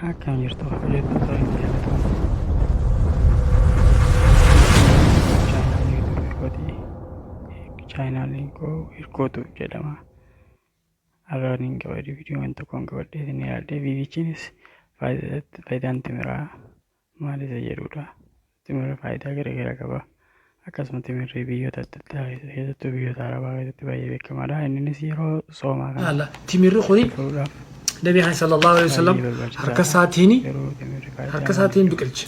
Akkam jirtu hojjettoota jaallatama. Chaayinaan YouTube kooti. Chaayinaaliin koo Hirkootu jedhama. Har'a waliin qabadhe viidiyoon tokkoon qabadhee isin ilaalle. Viidichiinis faayidaan timiraa maal isa jedhudha. Timirri faayidaa garaagaraa qaba. Akkasuma timirri biyyoota adda addaa keessattuu biyyoota Arabaa keessatti baay'ee beekamaadha. Innis yeroo soomaa kana Allah timirri kuni fuudhaaf Nabi keenya sallallahu alaihi wasallam baay'ee barbaachisaadha. harka isaatiin Yeroo timirri faayidaa harka maalii isaatiin qabu? biqilche.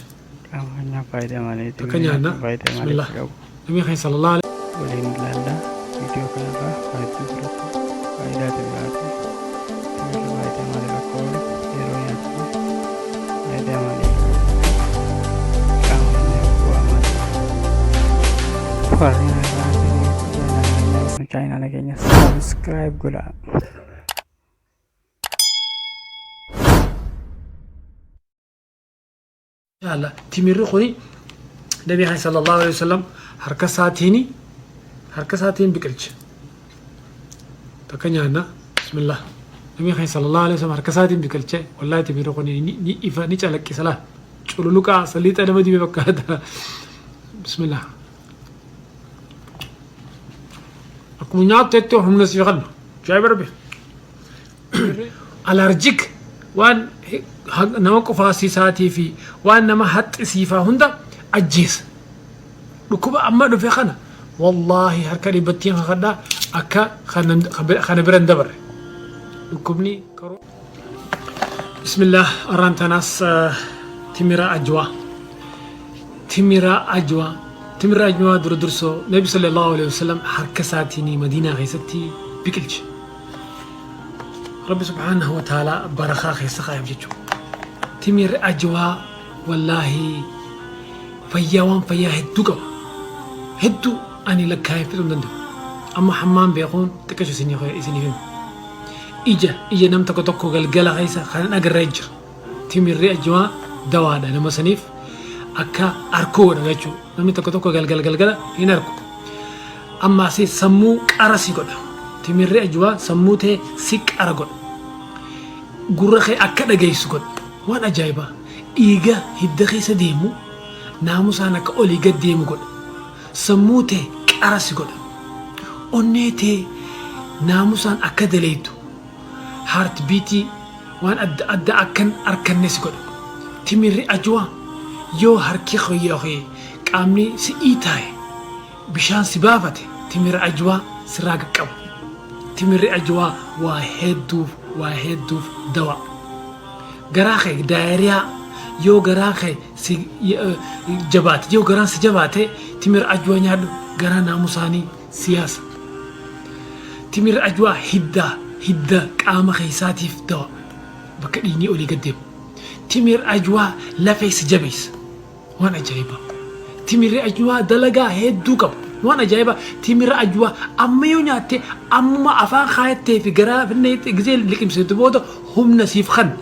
Qaama keenyaaf faayidaa maalii? Takka Timirri nyaanna. faayidaa maalii Bismillah. qabu? Nabi keenya sallallahu alaihi Waliin ilaalla. Viidiyoo kanarraa faayidaa biratti faayidaa timiraati. Timirri faayidaa maaliif akka oolu yeroo nyaatamu faayidaa maalii akka qabu qaama keenyaaf bu'aa maalii qaba? Warreen haaraa chaayinaala keenya subscribe godhaa. Allah timirri kuni Nabi keenya sallallahu alaihi wasallam harka isaatiin harka isaatiin biqilche. Takka nyaanna. Bismillah. Nabi keenya sallallahu alaihi wasallam harka isaatiin biqilche. Wallahi timirri kuni ni ifa ni calaqqisa laa. Cululuqaa saliixa nama dibe fakkaata. Bismillah. Akkuma nyaattetti humna sii kenna. Ajaa'iba rabbi. Alarjik waan nama qufaasisaatii fi waan nama haxxisiifaa hunda ajjeesa. Dhukkuba amma dhufe kana wallaahi harka dhibbattiin kakadhaa akka kana bira hin dabarre. Dhukkubni karoo. Bismillah arraan tanaas timira ajwaa. Timira ajwaa. Timira ajwaa dura dursoo Nabi sallallahu alaihi wasallam harka isaatiin Madiinaa keessatti biqilche. Rabbi subhaanahu wa ta'ala barakaa keessa kaa'eef jechuudha. Timirri ajwaa wallaahi fayyaa waan fayyaa hedduu qaba. Hedduu ani lakkaa'ee fixuu hin danda'u. Amma hammaan beekuun xiqqashu isiniif hima. Ija ija nam tokko tokko galgala keessa kan hin agarree jira. Timirri ajwaa dawaadha nama saniif akka arkuu godha jechuudha. Namni tokko tokko galgala galgala hin arku. Ammaas sammuu qara si godha. Timirri ajwaa sammuu tee si qara godha. Gurra kee akka dhageessu godha. Waan ajaa'ibaa. Dhiiga hidda keessa deemu naamusaan akka olii gad deemu godha. Sammuu tee qara si godha. Onnee tee naamusaan akka daleeytu heart beat waan adda addaa akkan arkanne si godha. Timirri ajwaa yoo harki kee yookiin qaamni si iitaaye bishaan si baafate timira ajwaa sirraa qaqqaba. Timirri ajwaa waa hedduuf waa hedduuf dawa. Garaa kee daayariyaa yoo garaa kee si jabaate yoo garaan si jabaate timira ajwaa nyaadhu garaa naamusaanii siyaasa. Timirri ajwaa hidda hidda qaama keessaatiif dawa. Bakka dhiigni olii gad deemu. Timir ajwaa lafee si jabeessa. Waan ajaa'ibaa. Timirri ajwaa dalagaa hedduu qaba. Waan ajaa'ibaa. Timira ajwaa amma yoo nyaatte ammuma afaan kaayattee fi garaa finneetti gisee liqimsitu booda humna siif kanna.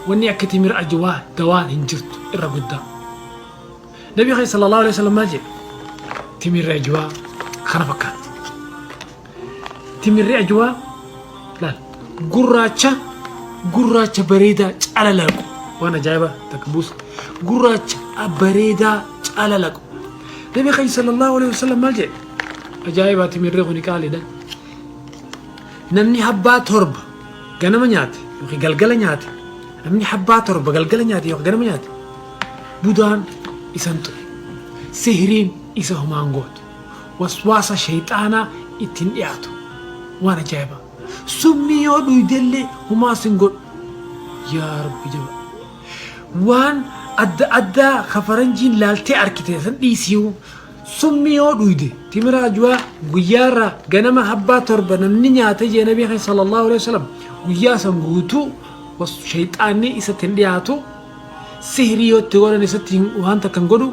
Wanni akka timira ajwaa dawaan hin jirtu irra guddaa. Nabi keenya sallallahu alaihi wasallam maal jedhe? Timirri ajwaa kana fakkaatti. Timirri ajwaa laal gurraacha gurraacha bareedaa calalaqu waan ajaa'iba takka buusa gurraacha bareedaa calalaqu. Nabi keenya sallallahu alaihi wasallam maal jedhe? Ajaa'ibaa timirri kuni qaaliidha. Namni habbaa torba ganama nyaate yookiin galgala nyaate namni habbaa torba galgala nyaate yookiin ganama nyaate budaan isan tuqu sihiriin isa homaan gootu waswaasa shayxaanaa ittiin dhiyaatu waan ajaa'ibaa summii yoo dhuydellee homaa sin godhu yaa rabbi jaba waan adda addaa ka faranjiin laaltee arkite san dhiisiyu summii yoo dhuyde timira ajwaa guyyaarraa ganama habbaa torba namni nyaate jee nabii keenya sallallahu alaihi wasallam guyyaa san guutuu shayxaanni isatti hin dhiyaatu Sihrii yoo itti godhan isatti waan takka hin godhu,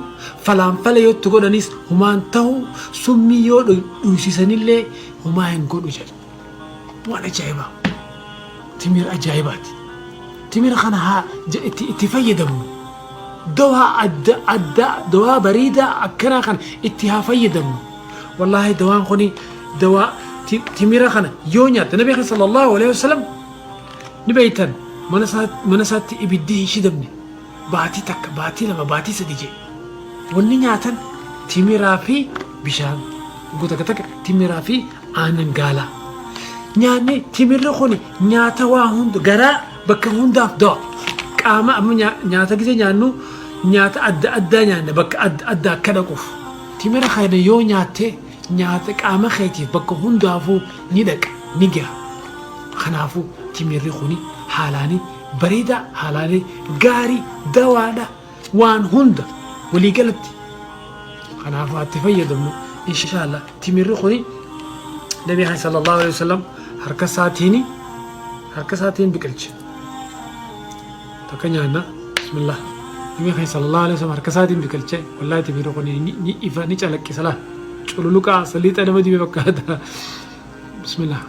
falaanfala yoo itti godhanis humaan tahu, summii yoo dhuysisanillee humaa hin godhu jedha. Waan ajaa'ibaa. Timira ajaa'ibaati. Timira kana haa itti fayyadamnu. Dawaa adda addaa, dawaa bareedaa akkanaa kana itti haa fayyadamnu. Wallaahi dawaan kuni dawaa timira kana yoo nyaatte Nabi sallallahu alaihi wasallam ni beeytan Mana isaatti ibiddi hin shidamne baatii takka, baatii lama, baatii sadi jee. Wanni nyaatan timiraa fi bishaan. Hogguu takka takka timiraa fi aannan gaalaa. Nyaanni timirri kun nyaata waa hunda garaa bakka hundaaf dawa. Qaama amma nyaata gisee nyaannu nyaata adda addaa nyaanna bakka adda addaa akka dhaquuf. Timira kana yoo nyaatte nyaata qaama keetiif bakka hundaafuu ni dhaqa ni gaha. Kanaafuu timirri kuni haalaani bareedaa haalaani gaarii dawaadha waan hunda walii galatti. Kanaafuu haa itti fayyadamnu inshaallah. Timirri kuni Nabi keenya sallallahu alaihi wasallam harka isaatiin biqilche. Takka nyaanna, bismillah. Nabi keenya sallallahu alaihi wasallam harka isaatiin biqilche. Wallahi timirri kuni ni ifa, ni calaqqisa, laal, cululuqaa saliixa nama dibe fakkaata. Bismillah.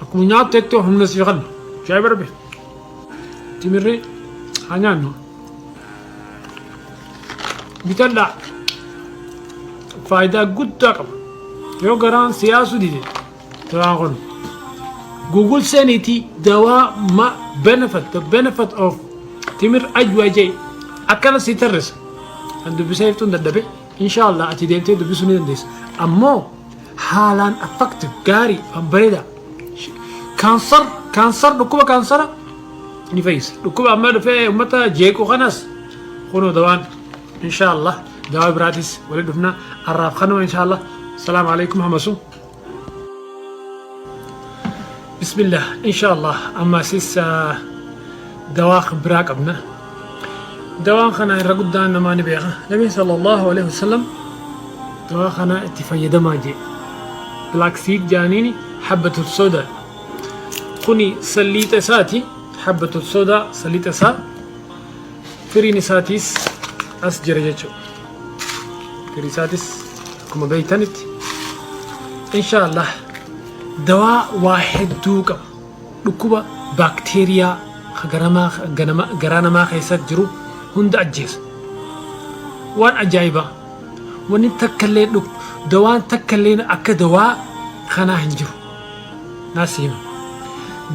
Akkuma nyaattetti humna sii kenna. Shaayii barbe timirri haa nyaannu. Bitadhaa, faayidaa guddaa qaba. Yoo garaan siyaasuu dide dawaan kun Google seeniitii dawaa ma benefit, the benefit of timir ajwa jee akkana sii tarrisa. Kan dubbisee iftuun dadhabe, inshallah ati deemtee dubbisuu ni dandeessa. Ammoo haalaan effective, gaarii, waan bareedaa. Kaansar, kaansar, dhukkuba kaansara ni fayyisa. Dhukkuba amma dhufee uummata jeequ kanas kunoo dawaan. Inshallah dawaa biraatis walitti dhufna. Arraaf kanuma inshallah. Salaamu alaikum hamasu. Bismillah, inshallah ammasis dawaa biraa qabna. Dawaan kana irra guddaan namaa ni beeka. Nabi sallallahu alaihi wasallam dawaa kana itti fayyadamaa jee. Black seed jaaniini, habbatul soda. Kuni salliixa isaati. Habbatul soda saliixa isaa. Firiin isaatiis as jira jechuudha. Firii isaatis akkuma beeytanitti inshallah dawaa waa hedduu qaba. Dhukkuba baakteeriyaa garaa namaa keessa jiru hunda ajjeesa. Waan ajaa'ibaa. Wanni takka illee dawaan takka illee akka dawaa kanaa hin jiru. Naas hima.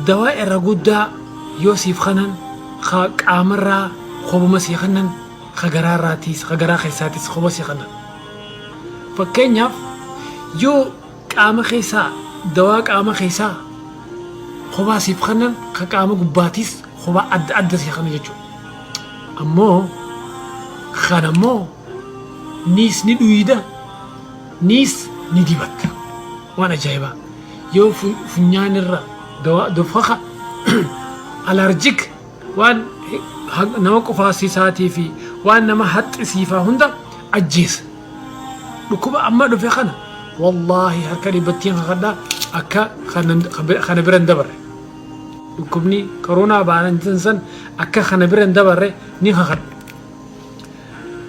Dawaa irra guddaa yoo siif kanan qaamarraa kobuma sii kanan, ka garaarraatiis, ka garaa keessaatis koba sii kanan. Fakkeenyaaf yoo qaama keessaa dawaa qaama keessaa kophaa siif kanan, ka qaama gubbaatiis kophaa adda adda sii kanan jechuudha. Ammoo kanammoo niis ni dhuyida, niis ni dibatta. Waan ajaa'ibaa. Yoo funyaan irra dawaa dofaka allergic, waan nama qufaasisaatii fi waan nama haxxisiifaa hunda ajjeesa. Dhukkuba amma dhufe kana wallaahi harka dhibbattiin kakadhaa akka kana bira hin dabarre. Dhukkubni koronaa baanan san akka kana bira hin dabarre ni kakadha.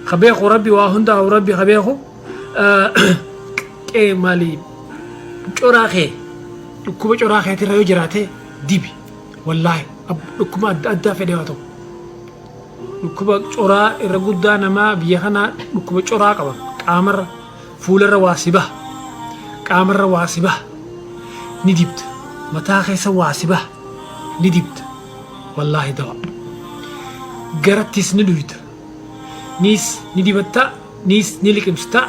Ka beeku Rabbi, waa hundaa'u Rabbi ka beeku. Qee maali coraa kee, dhukkuba coraa keetirra yoo jiraate dibi. Wallaahi dhukkuba adda addaa fedhe haa ta'u. Dhukkuba coraa irra guddaa namaa biyya kanaa dhukkuba coraa qaban, qaamarra fuularra waa si baha, qaamarra waa si baha, ni dibda. Mataa keessa waa si baha, ni dibda. Wallaahi dawa. Garattis ni dhuyda, niis ni dibatta, niis ni liqimsita,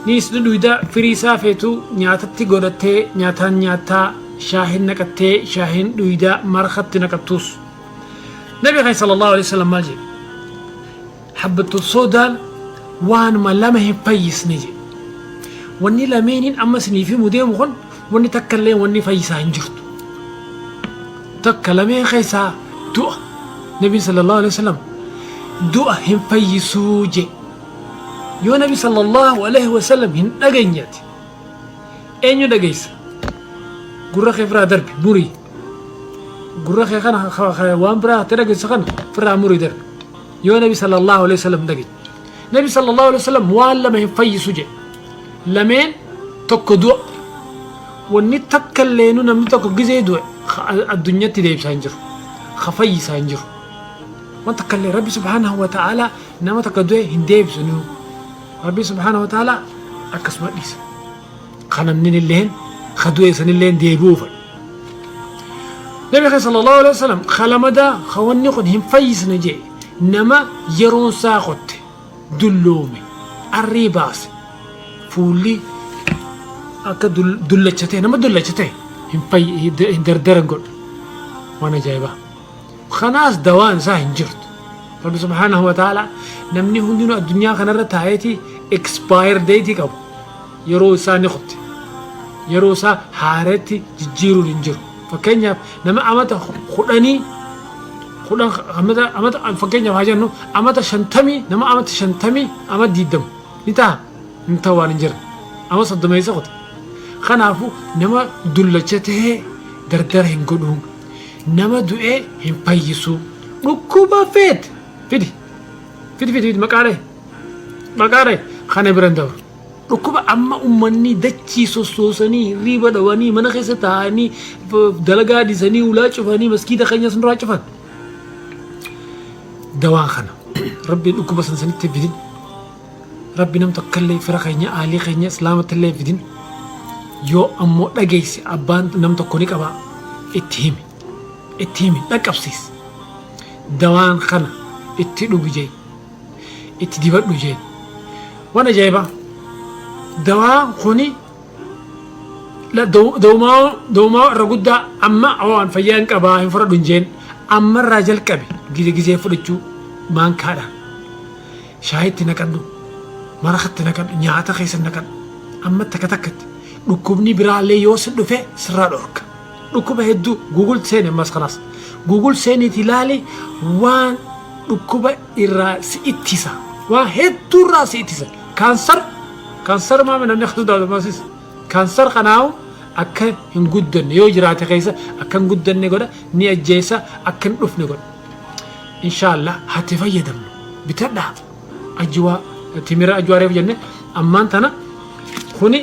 niis ni dhuyda. Firii isaa feetu nyaatatti godhattee nyaataan nyaattaa, shaahin naqattee shaahin dhuyda, marqatti naqattuus. Nabi keenya sallallahu alaihi wasallam maal jedhe? Habbatul soodaan waanuma lama hin fayyisne jedhe. Wanni lameeniin amma isiniif himu deemu kun wanni takka illee wanni fayyisaa hin jirtu. Takka lameen keessaa du'a. Nabi sallallahu alaihi wasallam du'a hin fayyisuu jedhe. Yoo Nabi sallallahu alaihi wasallam hin dhageenyati eenyu dhageessa? Gurra kee firaa darbi murii. Gurra kee kana waan biraa itti dhageessu kana firaa murii darbi. Yoo Nabi sallallahu alaihi wasallam dhageenye. Nabi sallallahu alaihi wasallam waan lama hin fayyisu jedhe. Lameen tokko du'a. Wanni takka illeenuu namni tokko gizee du'e addunyatti deebisaa hin jiru. Ka fayyisaa hin jiru. Waan takka illee Rabbi subhaanahu wa ta'ala nama takka du'e hin deebisu ni. Rabbi subhaanahu wa ta'ala akkasuma dhiisa. Ka namni illeen ka du'e sanillee deebi'uu fedha. Nabi keenya sallallahu alaihi wasallam kalamadaa kawanni kun hin fayyisne jee nama yeroon isaa qotte dulloome arrii baase fuulli akka dullachatee nama dullachatee hin fayyi hin dardaran godhu waan ajaa'ibaa. Kanaas dawaan isaa hin jirtu. Rabbi subhaanahu wa ta'ala namni hundinuu addunyaa kanarra taa'eeti expire date qabu. Yeroo isaa ni kutte. Yeroo isaa haaretti jijjiiruun hin jiru. Fakkeenyaaf nama amata kudhanii kudhan amata amata fakkeenyaaf haa jennu amata shantamii nama amata shantamii amata diidama ni ta'a hin ta'u waan hin jirre ama soddomeessa kute. Kanaafuu nama dullacha ta'ee dardara hin godhuun nama du'ee hin fayyisu dhukkuba feet fidi fidi fidi fidi maqaa dhahi maqaa dhahi kana bira hin dabru. Dhukkuba amma ummanni dachii sossoosanii hirriiba dhawanii mana keessa taa'anii dalagaa dhiisanii ulaa cufanii maskiida keenyas nurraa cufan. Dawaan kana rabbiin dhukkuba san sanitti fidin. Rabbi nam tokkollee fira keenya aalii keenya islaamatti illee fidin. Yoo ammoo dhageesse abbaan nam tokko ni qaba itti himi. Itti himi dhaqqabsiis. Dawaan kana itti dhugi jee. Itti dibadhu jeen. Waan ajaa'ibaa. Dawaan kuni dawumaa irra guddaa amma waan fayyaa hin qabaa hin fudhadhu hin jeen amma irraa jalqabe gize gizee fudhachuu maankaadhaan shaayitti naqadhu marakatti naqadhu nyaata keessa naqadhu amma takka takkatti dhukkubni biraallee yoo si dhufe sirraa dhorka. Dhukkuba hedduu Google seeni ammas kanaas Google seeniiti ilaali waan dhukkuba irraa si ittisa waan hedduu irraa si ittisa kaansar kaansar maame namni akka sodaatu ammasis kaansar kanaawu akka hin guddanne yoo jiraate keessa akka hin guddanne godha ni ajjeessa akka hin dhufne godha inshaallah hati fayyadamnu bitadhaa ajwaa timira ajwaa reefu jenne ammaan tana kuni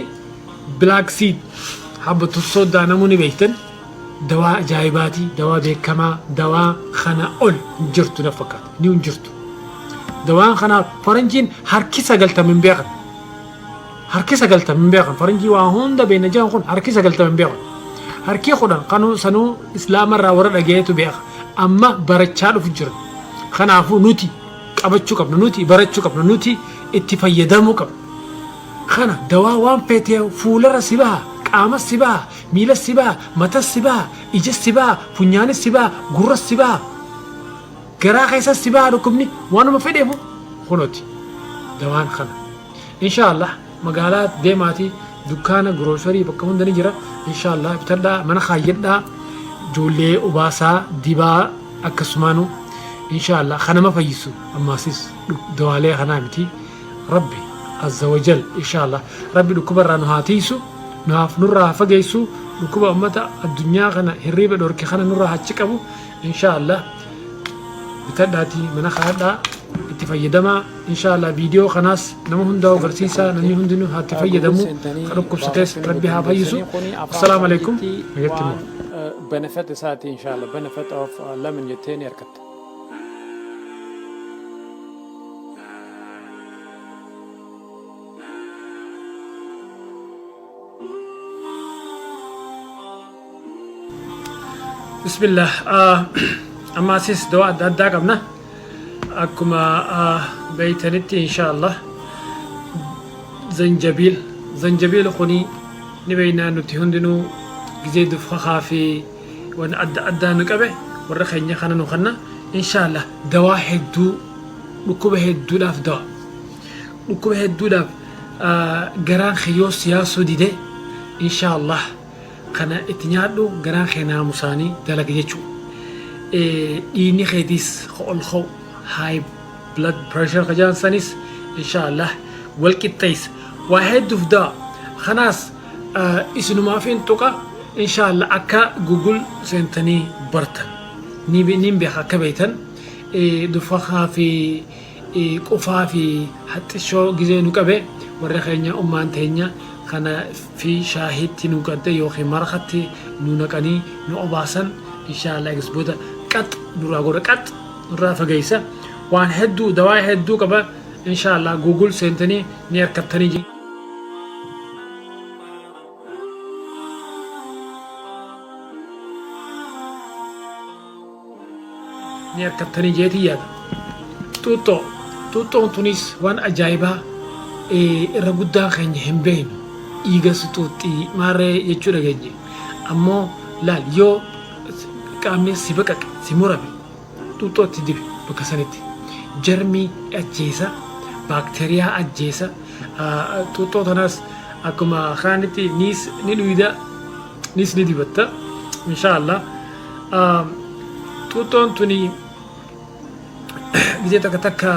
Black seed habbatu sooddaa namuu ni beektan dawaa ajaa'ibaati dawaa beekamaa dawaa kana ol hin jirtu na fakkaata ni hin jirtu dawaan kana faranjiin harki sagaltama hin beekan harki sagaltama hin beekan faranjii waa hunda beekna jedhan kun harki sagaltama hin beekan harki kudhan kanuu sanuu islaamarraa warra dhagayeetu beeka amma barachaa dhufu jiran kanaafuu nuti qabachuu qabna nuti barachuu qabna nuti itti fayyadamuu qabna Kana dawaa waan feetee fuularra si baha, qaamas si baha, miilas si baha, matas si baha, ijas si baha, funyaanis si baha, gurras si baha, garaa keessas si baha dhukkubni waanuma fedheefu kunooti dawaan kana. Inshaallah magaalaa deemaatii dukkaana giroosarii bakka hunda ni jira. Inshaallah bitadhaa mana kaayyadhaa ijoollee obaasaa dibaa akkasumaanu inshaallah kanama fayyisu ammaasis dawaalee kanaa miti. Rabbi azza wajal inshallah Rabbi dhukkuba irraa nu haa tiiysu nu haaf nurraa haa fageessu dhukkuba ummata addunyaa kana hirriiba dhorke kana nurraa hachi qabu inshallah bitadhaatii mana kaadhaa itti fayyadamaa inshallah viidiyoo kanaas nama hundaa agarsiisaa namni hundinuu haa itti fayyadamu ka dhukkubsates Rabbi haa fayyisu assalaamu alaikum nagatti immoo. Benefit isaati inshallah benefit of lemon jettee ni argatta. Bismillah. Amma asis dawaa adda addaa qabna. Akkuma beeytanitti insha Allah zanjabiil zanjabiil kuni ni beeynaa nuti hundinuu gizee dufkakaa fi waan adda addaa nu qabe warra keenya kana nu kanna insha Allah dawaa hedduu dhukkuba hedduudhaaf dawa. Dhukkuba hedduudhaaf garaan kee yoo siyaasuu dide insha Allah kana itti nyaadhu garaan kee naamusaanii dalaga jechuudha. Dhiigni keetiis ol ka'u high blood pressure ka jedhan sanis insha Allah wal qixxeessa. Waa hedduuf dawa. Kanaas isinumaaf hin tuqa insha Allah akka Google seentanii bartan. Ni beeka akka beektan. Dufakaa fi qufaa fi haxxishoo gizee nu qabe warra keenya ummaan teenya kana fi shaahiitti nu qadde yookiin marakatti nu naqanii nu obaasan inshaallah egas booda qax nurraa godha qax nurraa fageessa waan hedduu dawaa hedduu qaba inshaallah google seentanii ni arkattanii. Ni harkattanii jeetii yaada. Xuuxxoo. Xuuxxoon tunis waan ajaa'ibaa irra guddaan keenya hin beeknu. Dhiigas xuuxxii maarree jechuu dhageenye. Ammoo laal, yoo qaamni si baqaqe, si murame, xuuxxoo itti dibi bakka sanitti. Jarmii ajjeesa, baakteeriyaa ajjeesa. Xuuxxoo tanaas akkuma kaanitti niis ni dhuyda, niis ni dibatta. Inshaallah. Xuuxxoon tuni gizee takka takka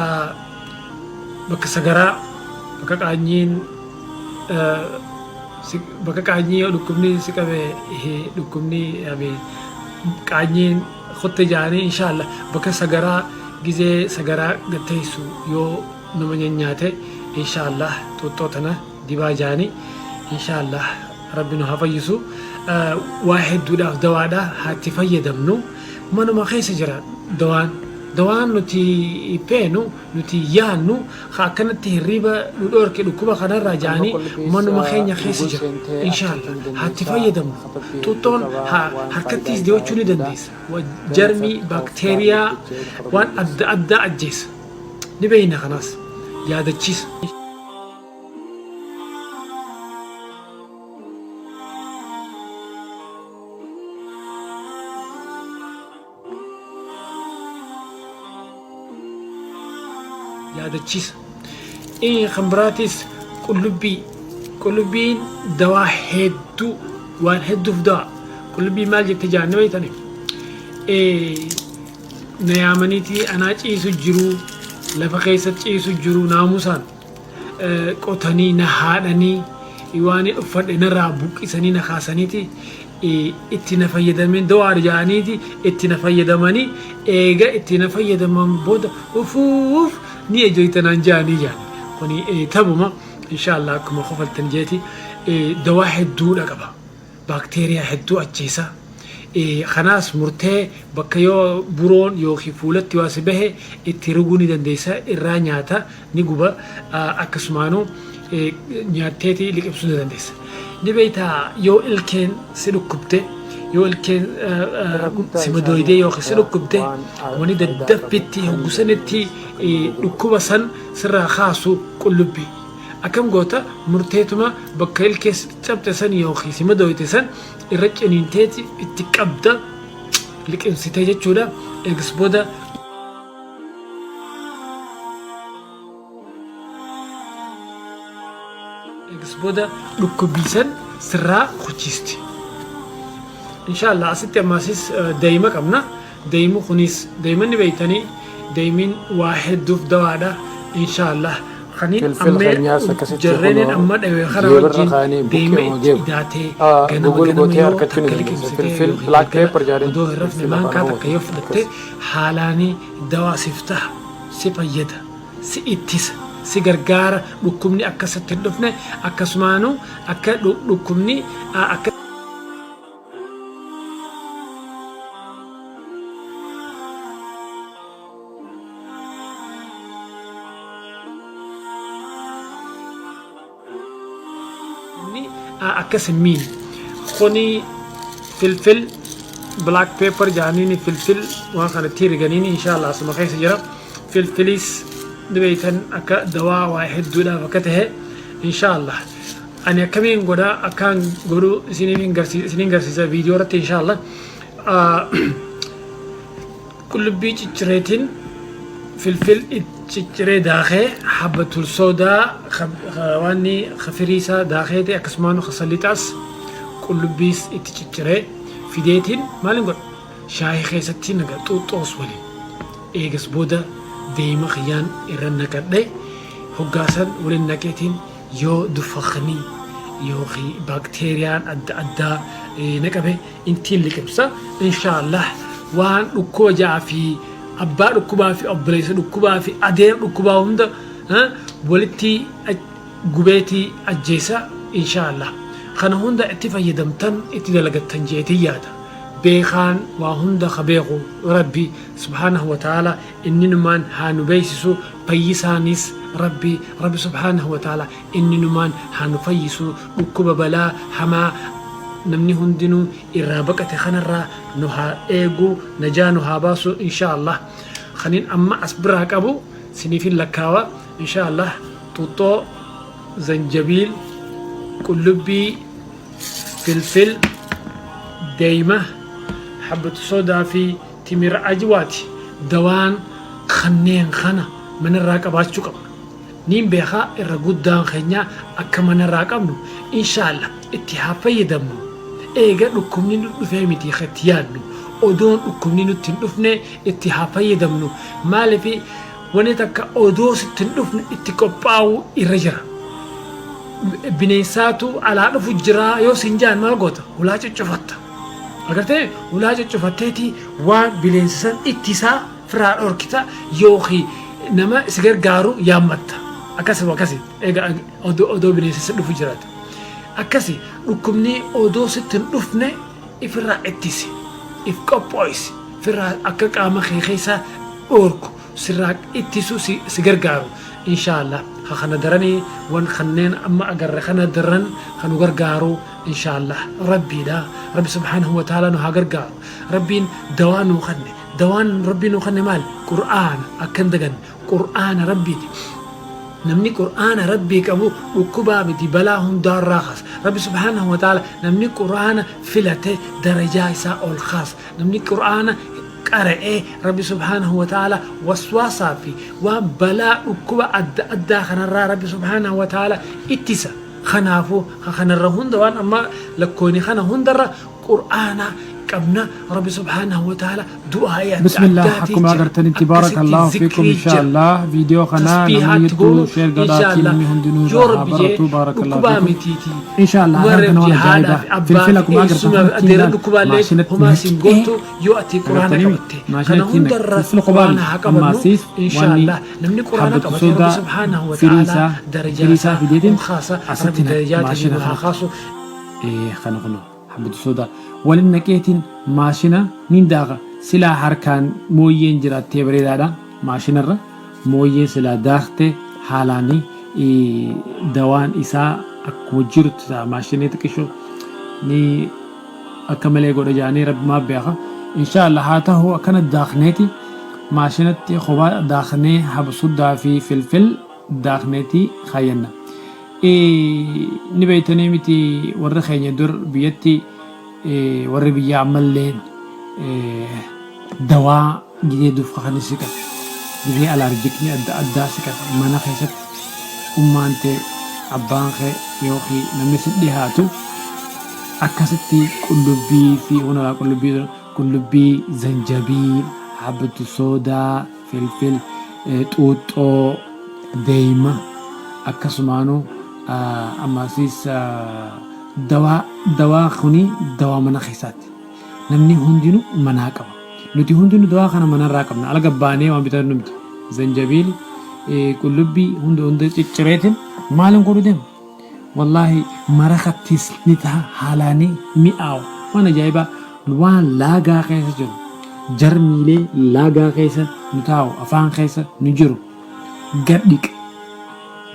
bakka sagaraa, bakka qaanyiin, bakka qaanyii yoo dhukkubni si qabe, dhukkubni qaanyiin kotte jaanii, inshaallah bakka sagaraa gizee sagaraa gatteessu yoo nama nyaate, inshaallah xuuxxoo tana dibaa jaanii. Inshaallah Rabbi nu haa fayyisu. Waa hedduudhaaf dawaadha, haa itti fayyadamnu. Manuma keessa jira dawaan. Dawaan nuti feenu, nuti yaannu, haa akkanatti hirriiba nu dhoorke, dhukkuba kanarraa jaanii, manuma keenya keessa jira. Inshaallah haa itti fayyadamnu. Xuuxxoon harkattis dibachuu ni dandeessa. Jarmii, baakteeriyaa, waan adda addaa ajjeesa. Ni beeyna, kanaas yaadachiisa. Yaadachiisa. Kan biraatis qullubbii. Qullubbiin dawaa hedduu, waan hedduuf dawaa. Qullubbii maal jette jaanne beektani? Na yaamaniiti anaa ciisu jiru, lafa keessa ciisu jiru, naamusaan qotanii na haadhanii, waan uffadhe narraa buqqisanii na kaasaniiti itti na fayyadameen dawaa jedhaniiti itti na fayyadamanii, eega itti na fayyadaman booda ufuuf ni ejoytanaan jedhanii jedhan. Kuni tabuma. Inshaallah akkuma kofaltan jeeti, dawaa hedduudha qaba. Baakteeriyaa hedduu ajjeesa. Kanaas murtee bakka yoo buroon yookiin fuulatti waa si bahe itti ruguu ni dandeessa, irraa nyaata ni guba, akkasumaanuu nyaatteeti liqimsuu ni dandeessa. Ni beektaa, yoo ilkeen si dhukkubde, yoo ilkeen si madooydee yookiin si dhukkubde, wani daddaffitti hoggusanitti dhukkuba san sirraa kaasu qullubbii. Akkam goota? Murteetuma bakka ilkee si cabxe san yookiin si madooyte san irra ciniinteeti itti qabda, liqimsitee jechuudha. Eegas booda dhukkubbii san sirraa kuchiisti. Inshaallah asitti ammaasis daa'ima qabna. Daa'imu kunis daa'imanni beeytanii, daa'imiin waa hedduuf dawaadha. Inshaallah kaniin Filfil ammee keenyaas akkasitti jarreeneen kunoo amma dhawe kana geebarra wajjin kaanii daa'ima bukkee itti geeba. idaatee ganama Google ganama gootee yoo argachuu ni takka dandeessa. liqimsitee Filfil yookiin black galgala pepper jedhanii odoo hin rafne filfil afaan maankaa takka yoo Oromootiin fudhatte, akkas. haalaanii dawaa siif taha, si fayyada, si ittisa, si gargaara, dhukkubni akka sitti hin dhufne, akkasumaanuu akka dhukkubni akka inni akkas hin miine. Kuni filfil black pepper jedhaniini, filfil waan kana itti riganiini, inshallah asuma keessa jira. Filfilis dhibeeytan akka dawaa waa hedduudhaaf akka tahe, inshallah ani akkamiin godha, akkaan godhu isiniin garsiisa viidiyoo irratti, inshallah. Qullubbii ciccireetiin filfil cicciree daakee, habbatul soodaa waan firiisaa daakeeti, akkasumaan salixaas qullubbiis itti cicciree fideetiin maalin godha? Shaayii keessatti naqa, xuuxxoos waliin. Eegas booda deema kiyyaan irra naqadhe, hoggaasan waliin naqeetiin, yoo duffaqni yookiin baakteeriyaan adda addaa naqabe intiin liqimsa. Inshaallah waan dhukkuba ja'aa fi abbaa dhukkubaa fi obboleessa dhukkubaa fi adeera dhukkubaa hunda walitti gubeetii ajjeesa. Inshaallah kana hunda itti fayyadamtan, itti dalagattan jeetii yaada. Beekaan waa hunda ka beeku Rabbi subhaanahu wa ta'ala, inni numaan haa nu beeysisu. Fayyisaanis Rabbi, Rabbi subhaanahu wa ta'ala inni numaan haa nu fayyisu dhukkuba balaa hamaa. Namni hundinuu irraa baqate kanarraa nu haa eegu, najaa nu haa baasu insha Allah. Kanin amma as biraa qabu siniifin lakkaawa insha Allah: xuuxxoo, zanjabiil, qullubbii, filfil, deeyma, habbatu sodaa fi timira ajwaati. Dawaan kanneen kana manarraa qabaachuu qabna. Niin beekaa irra guddaan keenya akka manarraa qabnu. Inshaallah itti haa fayyadamnu. Eega dhukkubni nu dhufee miti ka itti yaadnu, odoon dhukkubni nutti hin dhufne itti haa fayyadamnu. Maaliif? Wani takka odoo sitti hin dhufne itti qophaa'uu irra jira. Bineensaatu alaa dhufu jira yoo siin jaan maal goota? Hulaa cuccufatta. Agartee, hulaa cuccufatteeti waan bineensa san ittisaa firaa dhorkita yookiin nama si gargaaru yaammatta. Akkasuma akkasi egaa odoo bineensi si dhufu jiraate. Akkasi dhukkubni odoo sitti hin dhufne ifirraa ittisi. If qophooysi. Firraa akka qaama kee keessa dhoorku sirraa ittisu si gargaaru. Inshaallah ka kana daranii wan kanneen amma agarre kana daran kan nu gargaaru inshaallah Rabbiidha. Rabbi subhaanahu wa ta'ala nu haa gargaaru. Rabbiin dawaa nuu kanne. Dawaan Rabbi nuu kanne maal? Qur'aana. Akkan daganne Qur'aana Rabbiiti. Namni Qur'aana Rabbii qabu dhukkubaa miti, balaa hundaarraa kaasa. Rabbi subhaanahu wa ta'ala namni Qur'aana filate darajaa isaa ol kaasa. Namni Qur'aana qara'ee Rabbi subhaanahu wa ta'ala waswaasaa fi waan balaa dhukkuba adda addaa kanarraa Rabbi subhaanahu wa ta'ala ittisa. Kanaafuu kanarra hunda, waan amma lakkooni kana hundarra Qur'aana qabna. Rabbi subhaanahu wa ta'ala du'aa'ii adda Bismillah addaatii akkuma jira. agartanitti Akkasitti barakallahu fiikum. zikrii jira. Inshaallah viidiyoo kana namni Tasbiihaatti hedduu goonu share godhaatii inshaallah namni hundinuu yoo irraa haa Rabbi jee baratu. Barakallahu dhukkubaa fiikum. mitiiti. Inshaallah Warra har'a waan haadhaa ajaa'ibaa fi abbaa filfila fi akkuma agartan eessuma kanatti adeera ilaal dhukkubaallee maashinatti homaa siin naqee gootu yoo ati Quraana agartanii qabatte. Kana maashinatti naqe hundarra filfila kophaa Quraana miti haa qabannu ammaasiis wanni inshaallah. Namni Quraana habbatu qabate Rabbi sodaa subhaanahu wa firii ta'ala isaa darajaa firii isaa isaa fideetiin ol kaasa. asitti Rabbi naqe darajaa teenya maashina nu haa kanatti kaasu. Kana kunoo habbatu sodaa walin naqeetiin maashina nin daaka. Silaa harkaan mooyyeen jiraattee bareedaadha. Maashinarra mooyyeen silaa daaktee haalaanii dawaan isaa akkuma jirutti ta'a. Maashinii xiqqishoo ni akka malee godha jedhanii, Rabbi maaf beeka. Inshaallah haa ta'u, akkana daakneeti maashinatti kophaa daaknee habsuddaa fi filfil daakneeti kaayyanna. Ni beeytanii miti, warri keenya dur biyyatti, warri biyya ammalleen dawaa gidee dufka kan si qabe, gidee alaarjikni adda addaa si qabe, mana keessatti ummaan tee, abbaan kee yookiin namni si dhihaatu akkasitti qullubbii fi hunaa qullubbii, zanjabiil, habbatu soodaa, filfil, xuuxxoo, deeyma, akkasumaanuu ammasiis dawaa kuni dawaa mana keessaatti namni hundinuu manaa qaba. Nuti hundinuu dawaa kana manarraa qabna. Ala gabbaanee waan bitannu miti. Zanjabiil, qullubbii hunda hunda ciccireetiin maalin godhu deema? Wallaahi marakattis ni taha, haalaanii mi'aawa. Waan ajaa'ibaa, waan laagaa keessa jiru, jarmiilee laagaa keessa nu taa'u, afaan keessa nu jiru gad dhiqa.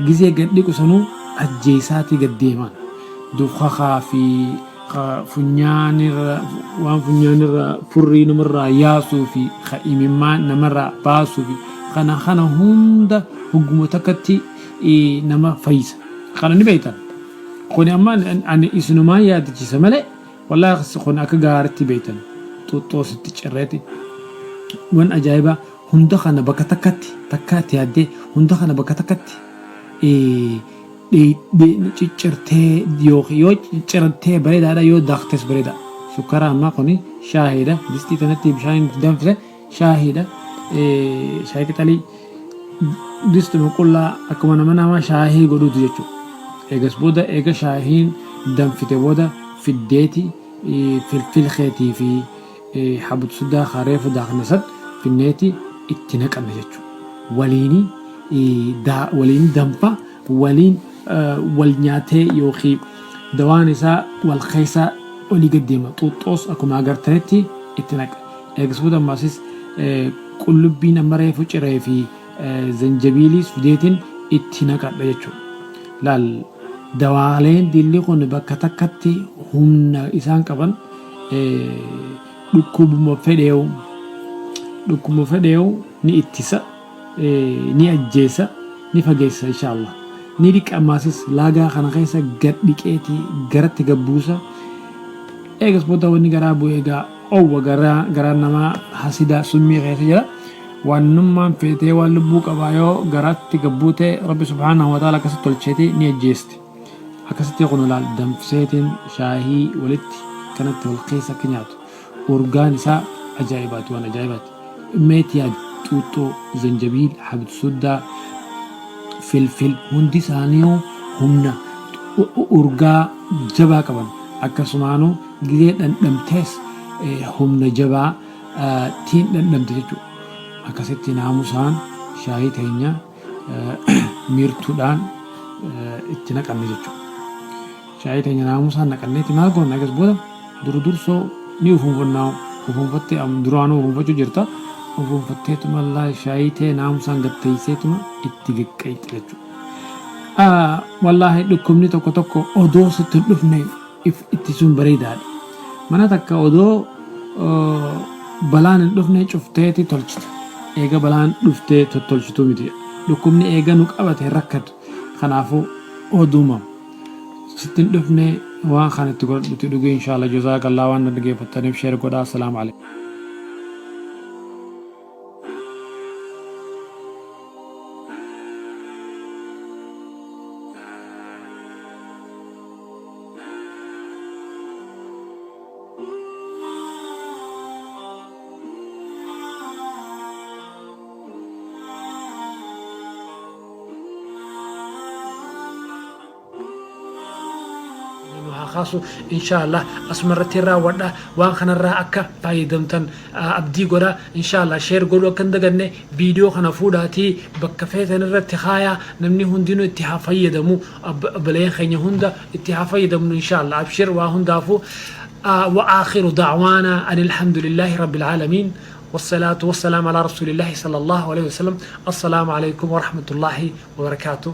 Gizee gad dhiqu sanuu ajjeesaatii gad deeman. Dufkakaa fi funyaanirra, waan funyaanirra furrii namarraa yaasuu fi ka imimmaan namarraa baasuu fi kana kana hunda hogguma takkatti nama fayyisa. Kana ni beektan. Kuni amma ani isinumaan yaadachiisa malee wallaahi kun akka gaariitti beektan. Xuuxxoo sitti cirreeti. Waan ajaa'ibaa hunda kana bakka takkatti takkaatti yaaddee hunda kana bakka takkatti ciccirtee, yoo ciccirtee bareedaadha, yoo daaktes bareeda. Sukkara ammaa kuni shaahiidha. Distii tanatti bishaan itti danfise shaahiidha. Shaayii qixalii distuma qullaa akkuma nama nama shaahii godhuutu jechuudha. Eegas booda, eega shaahiin danfite booda, fiddeeti filfil keetii fi habbatu suddaa reefu daakne san finneeti itti naqanna jechuudha. Waliini waliin danfa, waliin wal nyaatee yookiin dawaan isaa wal keessa olii gad deema. Xuuxxoos akkuma agartanitti itti naqa. Eegas booda ammasis qullubbiin amma reefu ciree fi zanjabiiliis fideetiin itti naqadha jechuudha. Laal, Dawaaleen dilli kun bakka takkatti humna isaan qaban dhukkubuma fedheewu dhukkubuma fedheewu ni ittisa, ni ajjeesa, ni fageessa insha Allah. Ni dhiqa ammaasis laagaa kana keessa gad dhiqeeti garatti gad buusa. Eegas booda wanni garaa bu'e egaa owwa garaa garaan namaa hasidaa summii keessa jira. Wannummaan feetee waan lubbuu qabaa yoo garaatti gad buute Rabbi subhaanahu wa ta'ala akkasitti tolcheeti ni ajjeesti. Akkasitti kun ilaal danfiseetiin shaahii walitti kanatti wal keessa akka nyaatu. Urgaan isaa ajaa'ibaati waan ajaa'ibaati. Meetii yaadi xuuxxoo, zanjabiil, habsuddaa, filfil hundi isaanii humna urgaa jabaa qaban. Akkasumaanuu gizee dhandhamtees humna jabaa tiin dhandhamte jechuudha. Akkasitti naamusaan shaayii teenya miirtuudhaan itti naqanne jechuudha. Shaayii teenya naamusaan naqanneeti maal goona egas booda dura dursoo ni ufuunfannaa ufuunfattee duraanuu ufuunfachuu jirta ufuunfatteetuma laa shaayii tee naamusaan gad teesseetuma itti gaqqeexxe jechuudha. Wallaahi dhukkubni tokko tokko odoo sitti hin dhufne if ittisuun bareedaadha. Mana takka odoo balaan hin dhufne cufteeti tolchita. Eega balaan dhuftee tottolchituu miti. Dhukkubni eega nu qabate hin rakkatu. Kanaafuu oduma sitti hin dhufne waan kana itti godhadhuti dhugi inshallah. Jazaakallah waan na dhaggeeffattaniif share godhaa. Assalaamu alaikum. Nu haa kaasu inshaallah. Asuma irratti raawwadha. Waan kanarraa akka fayyadamtan abdii godha inshaallah. Share godhuu akka hin daganne. Viidiyoo kana fuudhaatii bakka feetan irratti kaayaa, namni hundinuu itti haa fayyadamu, obboleeyyan keenya hunda itti haa fayyadamnu inshaallah. Abshir waa hundaafuu. Wa aakhiru da'waana ani alhamdulillahi rabbil aalamiin, والصلاة والسلام على رسول الله صلى الله عليه وسلم. السلام عليكم ورحمة الله وبركاته.